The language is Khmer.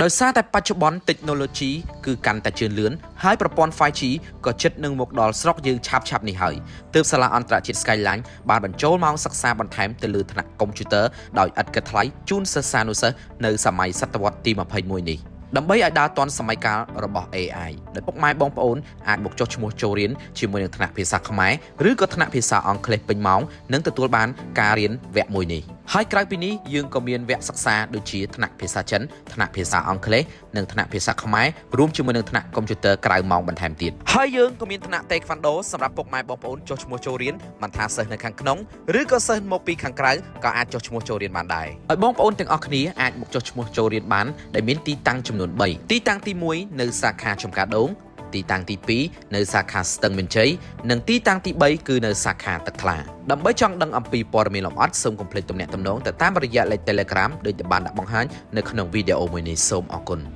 ដោយសារតែបច្ចុប្បន្ន technology គឺកាន់តែជឿនលឿនហើយប្រព័ន្ធ 5G ក៏ជិតនឹងមកដល់ស្រុកយើងឆាប់ៗនេះហើយទើបសាលាអន្តរជាតិ Skyline បានបញ្ចូលម៉ោងសិក្សាបន្ថែមទៅលើថ្នាក់កុំព្យូទ័រដោយឥតគិតថ្លៃជូនសិស្សានុសិស្សនៅសម័យសតវត្សទី21នេះដើម្បីឲ្យដើរទាន់សម័យកាលរបស់ AI ដោយពុកម៉ែបងប្អូនអាចមកចុះឈ្មោះចូលរៀនជាមួយនឹងថ្នាក់ភាសាខ្មែរឬក៏ថ្នាក់ភាសាអង់គ្លេសពេញម៉ោងនិងទទួលបានការរៀនវគ្គមួយនេះហើយក្រៅពីនេះយើងក៏មានវគ្គសិក្សាដូចជាថ្នាក់ភាសាចិនថ្នាក់ភាសាអង់គ្លេសនិងថ្នាក់ភាសាខ្មែររួមជាមួយនឹងថ្នាក់កុំព្យូទ័រក្រៅម៉ោងបន្ថែមទៀតហើយយើងក៏មានថ្នាក់តេក្វាន់ដូសម្រាប់ពុកម៉ែបងប្អូនចុះឈ្មោះចូលរៀនមិនថាសិស្សនៅខាងក្នុងឬក៏សិស្សមកពីខាងក្រៅក៏អាចចុះឈ្មោះចូលរៀនបានដែរឲ្យបងប្អូនទាំងអស់គ្នាអាចមកចុះឈ្មោះចូលរៀនបានដែលមានទីតាំងចំនួន3ទីតាំងទី1នៅសាខាចំការដូងទីតាំងទី2នៅសាខាស្ទឹងមានជ័យនិងទីតាំងទី3គឺនៅសាខាទឹកថ្លាដើម្បីចង់ដឹងអំពីព័ត៌មានលម្អិតសូមកុំភ្លេចទំនាក់ទំនងទៅតាមរយៈលេខ Telegram ដូចដែលបានដាក់បង្ហាញនៅក្នុងវីដេអូមួយនេះសូមអរគុណ។